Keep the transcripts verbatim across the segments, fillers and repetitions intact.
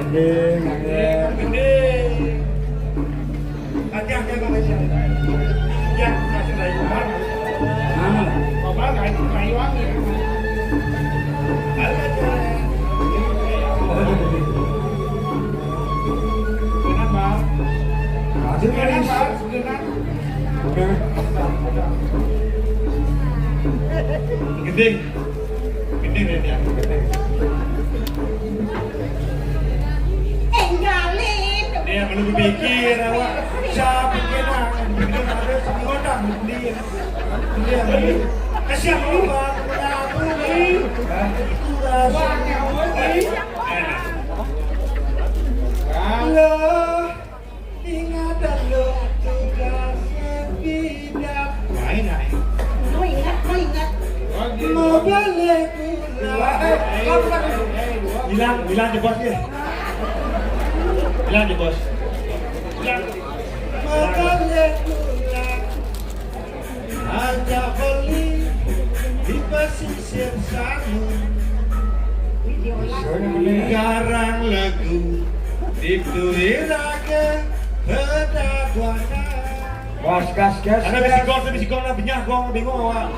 Gending, gending. Gending. Hati-hati sama dia. Ya, kasih lagi. Mana? Coba lagi, lagi wangi. Halo, Cek. Kenapa? Kasih lagi. Kenapa? Gending. Gending deh dia. Enggalin. Dia belum pikir awak. Siapa kena? Dia ada semua dah gending. Dia gending. Kasihan lu, Bang. Kenapa nih? Itu rasanya. Wah, nyawa nih. Halo. Ingatan lo tugas sepeda. Main, main. Mau ingat, mau ingat. Mau balik pulang. Hilang, hilang jebos dia. Hilang jebos. Hilang. Mau balik pulang. Ada beli di pesisir sana. Karang lagu di Turiraga Pedaguana. Gas, gas, gas. Ada bisi gong, ada bisi gong, ada benyah gong, bingung awak.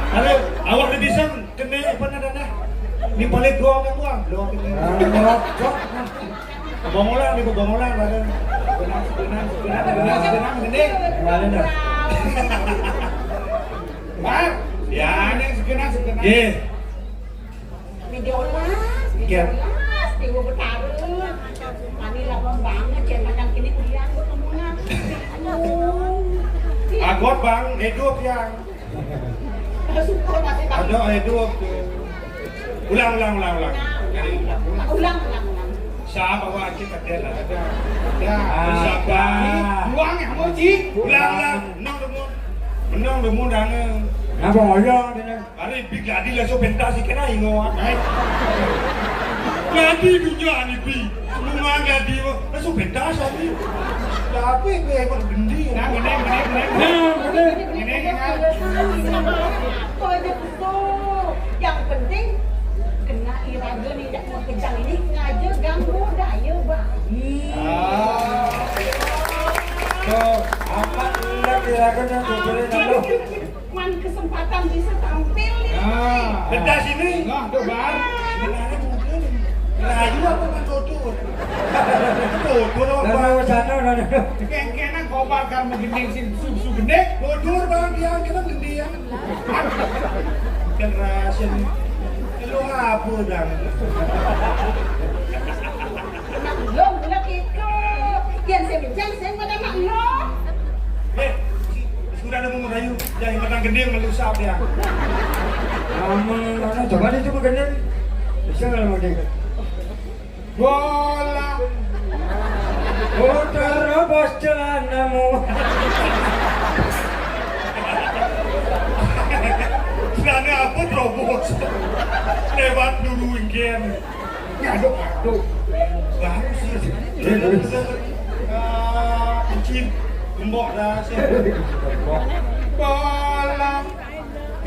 Ada awak ada bisa kena apa nadanya? Ini balik gong aku ah, belum kena. Ah, cok. Bongolan nih, bongolan, Raden. Segenap, segenap, segenap, segenap, segenap, segenap. Gimana dah? Bang, ya, ini segenap, segenap. Ye. Media olas, media olas, Dewa Betara. Mani lama banget, ya, kadang kini kuliah, aku temuan. Aduh. Agot, Bang, hidup, ya. Syukur masih, Bang. Ada ayat dua tu. Ulang, ulang, ulang, ulang. Jadi, ulang, ulang, ulang. Siapa awak kita kata lah. Ada. Ada. Siapa? Ulang ya, mau, Ji. Ulang, ulang. Menang dulu. Menang dulu, dah. Kenapa ngoyong dia? Hari big ladi langsung pentas ikan aing ngawak, eh. Ladi dunia ni, bi. Semua ladi, langsung pentas, abi. Tapi gue emang bendi. Nah, bener, bener, bener. Nah, bener. Bener, bener. Apa aja betul. Yang penting kena iraga nih, dak mau kejang ini ngaja ganggu daya bang. Ah. Tuh, amat lihat iraga dan kumpulin aku. Man kesempatan bisa tampil nih. Ah. Bedah sini. Nah, tuh, Bang. Sebenarnya mungkin rayu apa kan tutur? Tutur apa, Bang? Sana, sana. Kengkenan kobar kan menggending sin susu gede. Tutur, Bang, dia kita gendian. Kan rahasia nih. Lu apa, Bang? Anak belum, belum itu. Yang saya bincang, saya pada anak belum. Eh, sudah ada mau rayu. Yang matang gede melusap ya. Kamu, mana? Coba deh, coba gede. Bisa nggak mau gede? Bola. Oh, terobos celanamu. Celana apa terobos? Lewat dulu ingin. Ngaduk, ngaduk. Baru sih. Eh, terus. Ah, kecil. Gembok dah sih. Bola.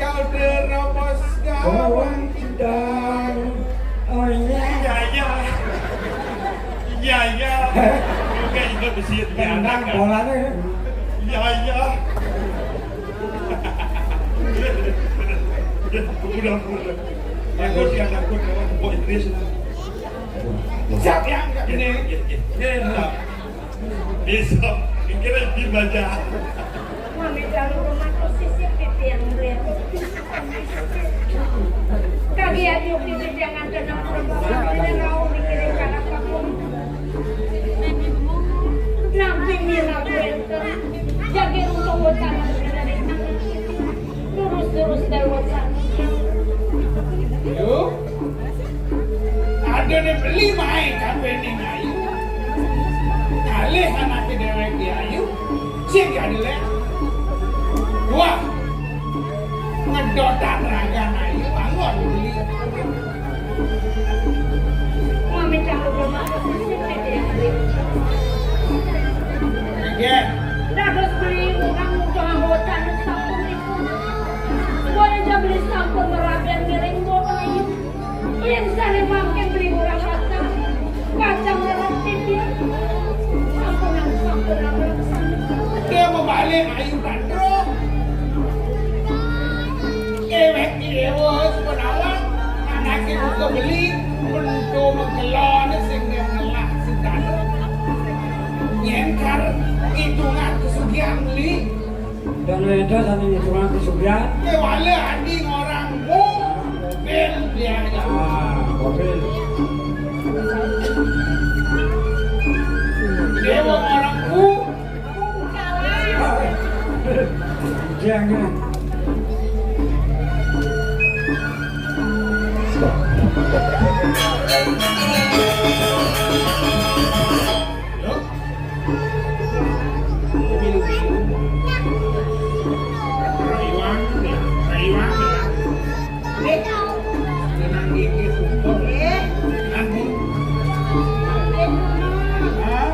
Kau terobos gawang kita. Oh, iya. Iya, iya. Iya, iya. Oke, itu besi itu. Tendang bolanya, ya. Iya, iya. Udah, udah. Takut ya, takut ya. Kok Idris. Siap ya, ini. Iya, iya, iya. Iya, iya. Bisa, kira di baca. Mami dalu rumah tuh sisip pipi yang lihat. Kagi aja pipi jangan kena perempuan, tidak mau mikirin anak kamu. Nanti mira gue enter. Jaga untuk wacana dari anak. Terus-terus dari wacana. Yuk. Ada nih beli mai kan wening ayu. Kalih anake dhewek di ayu. Sing gak dilek. Wah. Ngedotan ragan ayu anggon beli. Mami cangguh belum ada. Nggih. Dados beli orang muda anggota sampun itu. Boleh aja beli sampun merabian miring bawa ayu. Yén sané mangkin beli murah kacang, kacang ngerti dia. Sampunang, sampunang, sampunang. Dia mau balik, ayu bandro. Ewek dewa sepenawan, anaké buka beli, bento magelon sing ngelah sing kado. Nyengkar hitungan kesugihan beli. Dan itu sambil hitungan kesugihan. Kewala adi orang bu, ben dia aja. Ah, mobil. Dewa orang bu, Jangan. Rayuan, ya, rayuan, ya. Nih, tenang dikit, kumpul. Tenang, nih. Hah?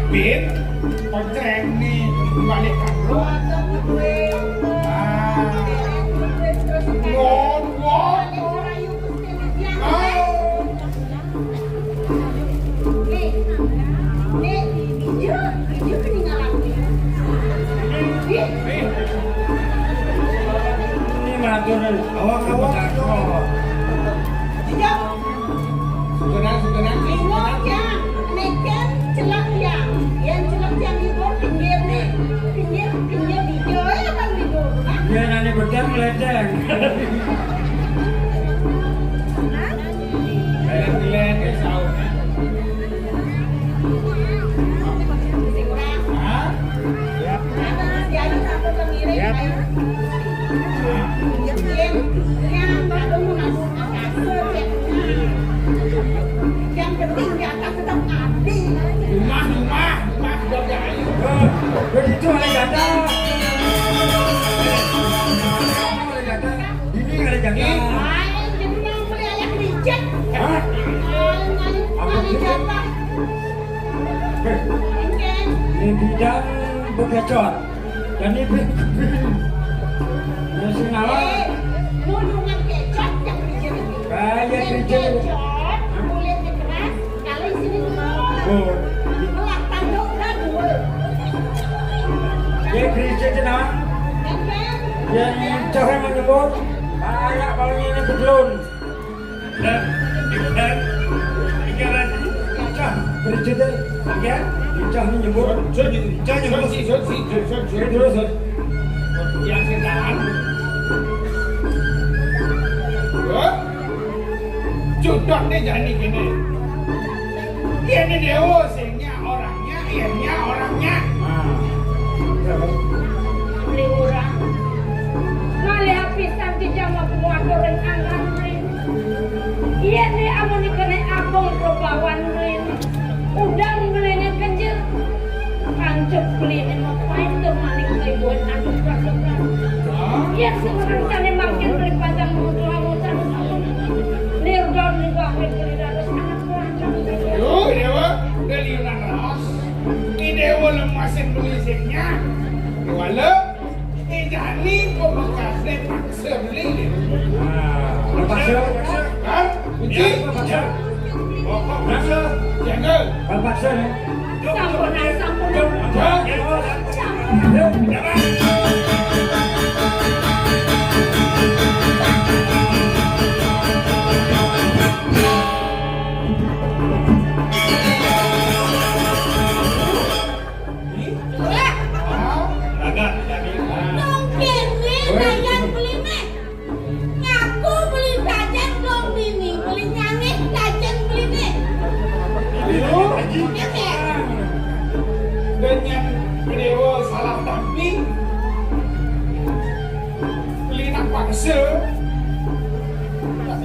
Bin, koncreng nih, balik kampung. Ah. Ngon, ngon. Ah. Ini matur. Awak-awak. Sugenan, sugenan, sugenan. Yang celak yang, yang celak yang libur pinggir nih, pinggir, pinggir di Jawa apa libur? Iya, nani betul ngeledeng. Ngeledeng, ngeledeng, saus. Hah? Yap. Yang penting di atas tetap adi. Rumah, rumah, rumah, udah ayo. Begitu, ada jatah. Ada jatah. Ini ada jatah. Lain, jadi yang beli ayam ricet. Hah? Lain, lain, lain jatah. Ini bidang bekecot. Dan ini bidang. Ya, sing awal. Eh, nulungan kecot yang kerja ini. Kaya kerja. Kecot, kulitnya keras, kalau sini semua. Oh. Melak tanduk kan dua. Ya, kerja tenang. Kan, kan? Ya, ini cahaya menyebut. Banyak kalau ini bedlun. Nah, gitu kan? Iya kan? Cah, kerja deh. Iya? Cah ini nyebut. Cah gitu. Cah nyebut. Cah, cah, cah, cah, cah, cah. Terus, terus. Yang sekarang. Hah? Cudok nih jadi gini. Ini dewa singnya orangnya, ianya orangnya. Nah. Beli orang. Malih apisan ti jama penguasa ring anggan ring. Iya nih amun dikene abang probawan ring. Udan belinya kencil. Kancep belinya mau pain ke maling keribuan aduh prasetan. Iya sing rencane makin beli pacang mutu amutan. Nirdan nih bahwa beli dados anak pelancong. Yo, dewa, udah liunan raos. Ini dewa lemasin beli singnya. Wala, ini jani pembekas deh paksa beli deh. Nah, paksa. Hah? Kunci? Paksa. Paksa. Jangan. Paksa nih. Sampunan, sampunan. Hah? Sampunan. Lah, agak jadi. Nang kene dayan beline. Ngaku beli jajan dong bini, beli nyangis jajan beline. Ayo. Ya, ya. Dengan beliau salah tapi beli nak paksa.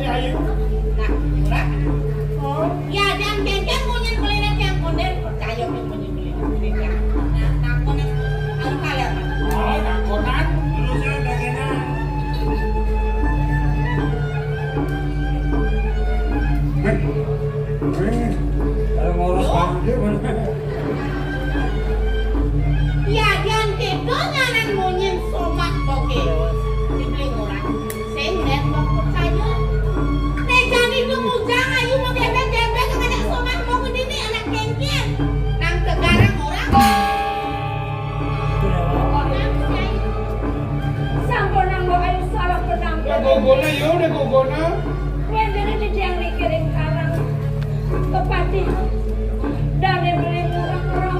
Ya, ayo. Nah, murah. Oh. Ya, jangan kenceng munyin beline yang konden percaya munyin beline. Nah, nah, konden. Ayo kalian. Oh, nah, konden. Terus ya, bagian. Eh, eh, kalau mau orang panggil, mana? Kono. Wénten titiang niki ring karang. Kepati. Dané beli ngurah-ngurah.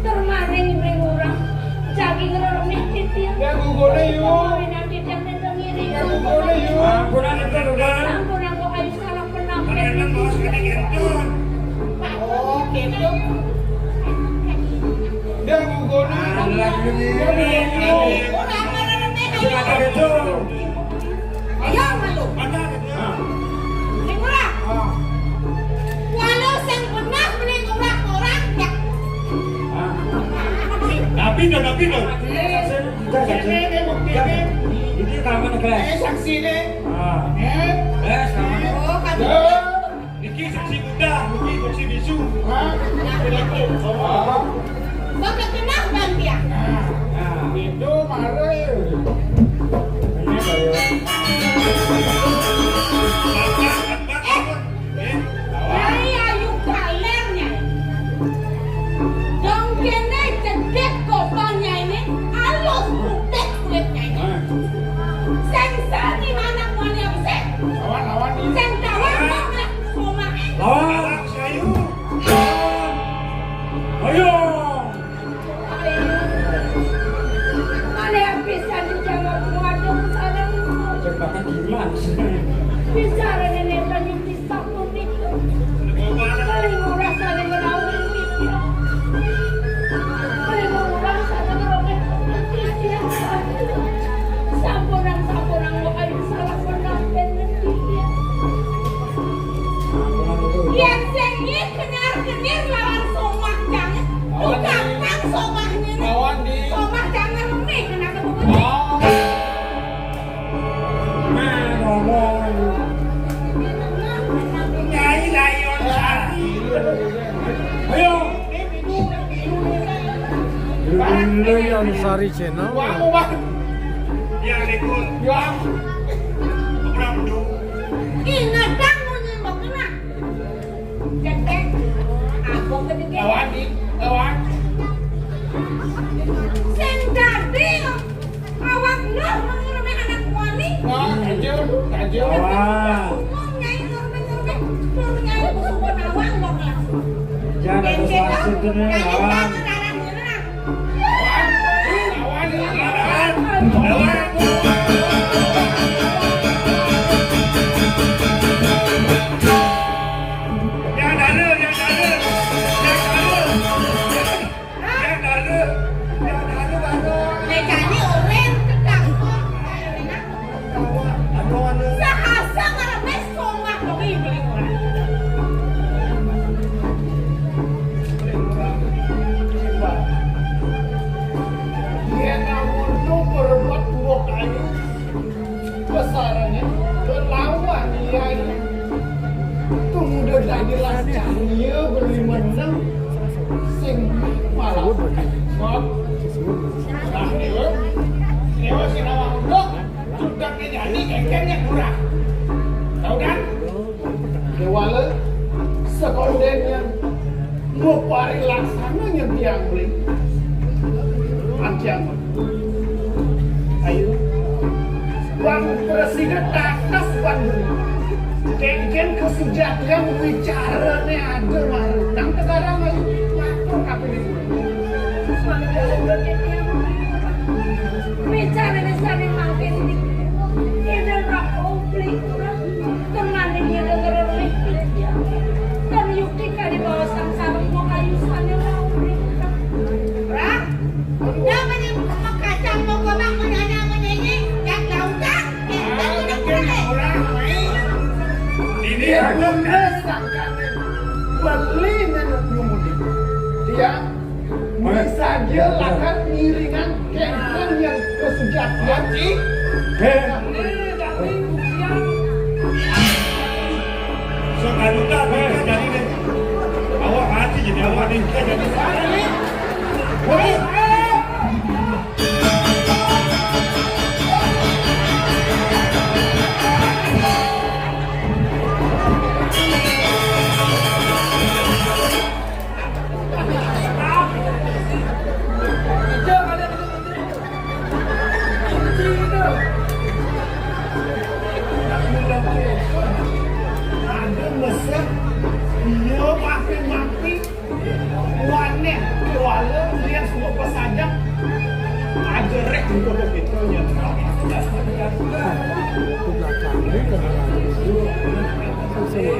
Termaning beli ngurah. Jagi ngreremih titiang. Ya, guguné, yu. Kawinan titiang nénten ngiring. Ya, guguné, yu. Ampunan, enten, udah. Sampun, aku ayu salah penampén. Kalian mau sekali gitu. Oh, gitu. Ya, guguné. Ada lagi nih. Ya, guguné. Ora ngreremih. Silakan itu. Ayo, malu. Mana gitu? Sing ora? Ah. Walau sing bener mending ora orang ya. Ah. Tapi dong, tapi dong. Ini saksi, ini bukti ini. Ini rekaman, guys. Eh, saksi ini. Ah. Eh? Eh, rekaman. Oh, kan. Ya. Niki saksi muda, niki saksi bisu. Hah? Nah, begitu. Oh. Bapak kenal, Bang, ya? Nah, itu mare. Ini saya. Eh, Nyai ayu kaler, Nyai. Dong kene cedek gobang, Nyai, ini alus putih kulit, Nyai. Sing sani mana muani apa sih? Lawan, lawan, ini. Sing lawan, lawan. Lawan. Lawan, ayo. Ayo. Ayo. Mana yang bisa dijawab? Waduh, salah. Jebakan gimana sih? Bicara nenek tadi bisa pun itu. Paling murah saling merawat. Paling murah saling merawat. Sampunang, sampunang, mau ayo salah penampen. Yén sing nggih kenyar-kenyir lawan somah janget. Tukang somah ngene. Lawan di. Somah janget nih kena kebuka. Oh. Nah, ngomong. Nyai Layon Sari. Ayo. Ini Layon Sari Channel. Wah, wah. Ya, Lekun. Ya. Ora mendung. Ingetang munyi mau kena. Cek, cek. Apa kedengke? Lawan, Di. Lawan. Sing dadi awak Nuh menurunnya anak wani. Wah, tajam, tajam. Wah. Ngomong, Nyai, nurme, nurme. Nurme, Nyai, kusuk awak, ngomong langsung. Jangan ada salah situ nih, lawan. Sahasa ngaremes somah kok ibu-ibu. Yén amun to berebut buah kayu, besarnya kelawan iyai. Tumuda dadi las cahya beli meneng sing malah kacot. Nah, dewa, dewa sing awak unduk. Sudah kejadi kengkengnya kurang. Tahu kan? Dewala, sekondengnya, mupari laksananya tiang beli. Antiang. Ayo. Bang Presiden tatas Bang Beli. Kengkeng kesujatian bicaranya ada marunang tegarang ayo. Lapor K P D. Bicara ini saling makin tinggi. Ini roh konflik. Kemana dia dengar oleh dia? Dan Yukti kali bawa sang sarung mau kayu sana mau. Rak, udah banyak kacang mau gobang menanya menyanyi dan lautan. Kita udah mulai. Ini aku sangka beli menurut nyumudi. Dia Misalnya lakar ngiringan kengkeng yang kesujatian. Hei. Sok anu tak, hei, jadi deh. Awak mati jadi awak nih, jadi. Woi. Sajak aja rék di foto gitu ya. Nah, itu belakangnya kan. Kan saya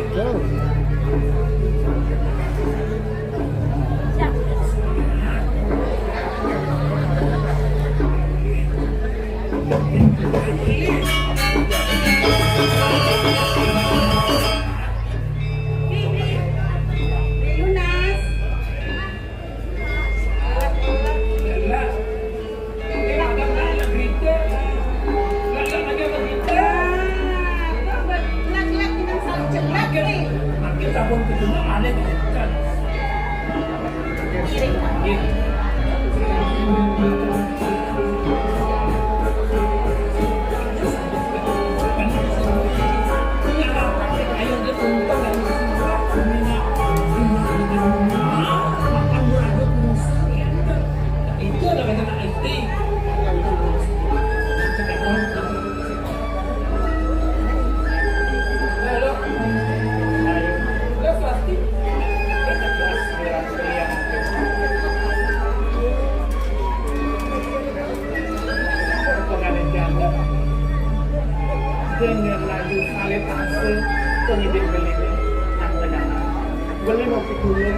Dengan laju salib ase penyidik beli. Nah, benar. Beli mau pikulun.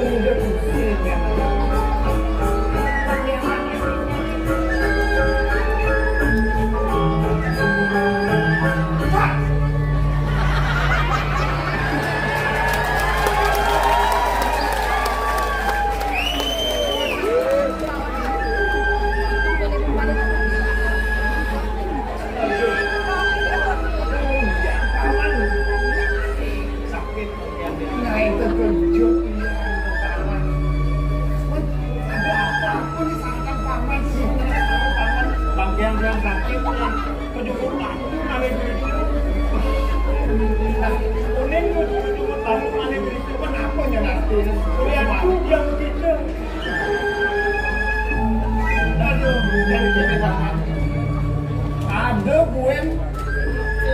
Udah pusing ya. Nah, itu tuh, Jun. Iya, Paman. Ada apa-apa nih, sangat Paman sih. Paman, bangkian yang sakit, kejungkur tahu, mana itu? Nah, kuning tuh, kejungkur tahu, mana itu? Kenapa ya nanti? Lihat tuh, yang gitu. Aduh, jadi gini, Paman. Ada buen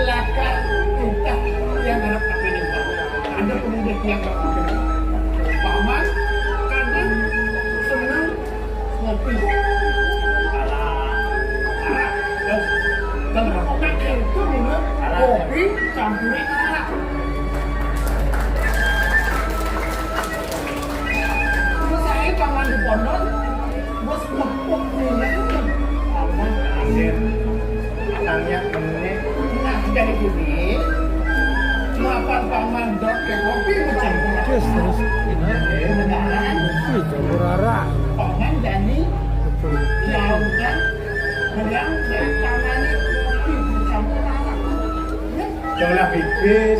lakar kita yang ngarep apa nih, Pak? Ada pemuda yang ngarep apa nih? Paman, kadang seneng ngopi. Alah, alah, terus, terus ngopi itu minum kopi campur arak. Terus saya Paman di pondok, bos ngepuk minum. Paman, asin. Matangnya meneh. Nah, jadi gini, mapan Paman dot ke kopi macam. Terus, terus. Eh, beneran. Wih, campur arak. Paman jadi lautan, belang, dan Paman itu kopi campur arak. Ya. Janganlah pipis.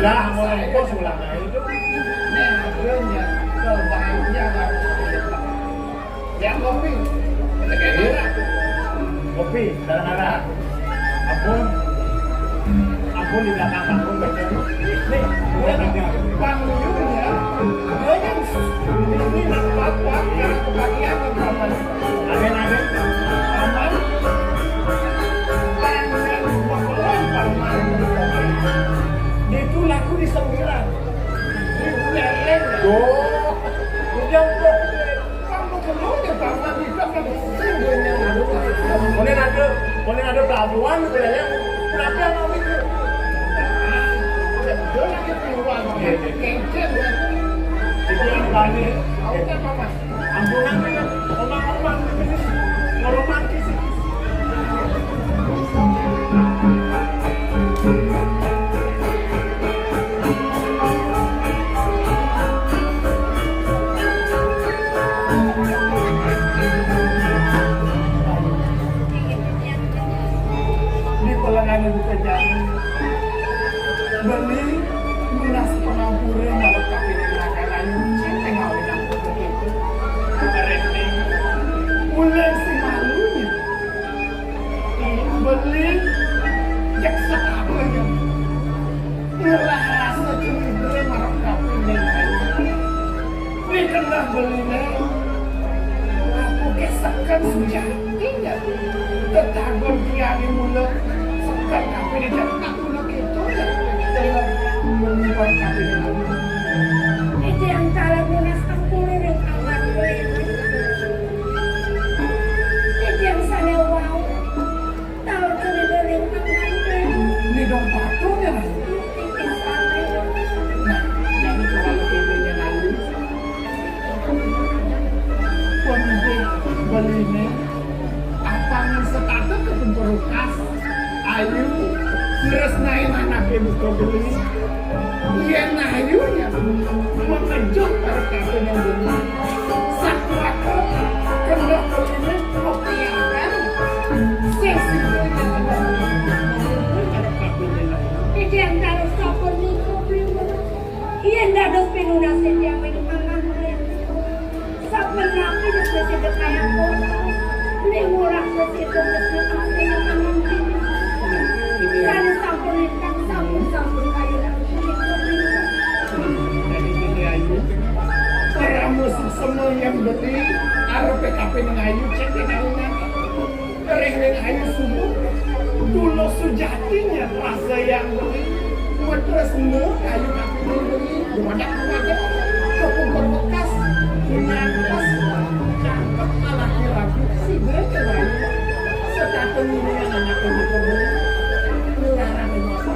Lah, mau ngomong sebelah itu. Nah, akhirnya kebahagiaan. Ya, kopi. Iya. Kopi, dalam arah. Ampun. Ampun, di belakang panggung, baca. Nih, gue ada panggungnya. Gue yang ini, apa, yang kebagian, apa. Amin, amin. Aman. Pangan, pakelan, paman. Itu laku di Sembilan. Di Leleng. Tuh. Udah, bro. Mungkin ada, mungkin ada pelabuhan gitu ya. Kenapa yang ngambil itu? Dia lagi keluar. Iya, iya. Kenceng, ya. Itu yang panik. Tahu kan, Paman? Ambulan kan, omang-omang gitu sih. Ngoroman sih. Di pelengan ibu kejam. Beli minas pengampure malah kapilih makanan. Saya tengah udah begitu. Keren nih. Mulai si malunya. Beli jeksa apa ya? Ngelah rasa curiga marah kapilih. Ini kena beli nih. Aku kesekan sejatinya. Tetangga dia di mulut. Sekan kapilih jatah mulut itu ya. Dalam menimbang kapilih. Eh, Ayu tresnain anaké Buka Beli. Yén Ayu nya makejut karo kapining Beli. Sakuat kendok Beliné kepiakan. Sing sida nya kendok Beli karo kapining Ayu. Ida antara sapunika Beli. Yén dados pinunasé tiang ing panganten. Sapunapi prasida kayang kotos, ning ora prasida tresna ati ing panganten. Sané sampun lintang, sampun-sampun kayunan punika. Dadi Beli Ayu, parama suksma yen Beli arepé kapining Ayu cek ing aunan. Ring ning Ayu subuh, tulus sujatiné rasa yang Beli. Matresna Ayu kapining Beli. Dumadak-dumadak, kepungkur bekas, nyantos, cangkep, alaki ragu, sida Ayu. Setata ngiringan anaké Buka Beli. Ngelarang masa.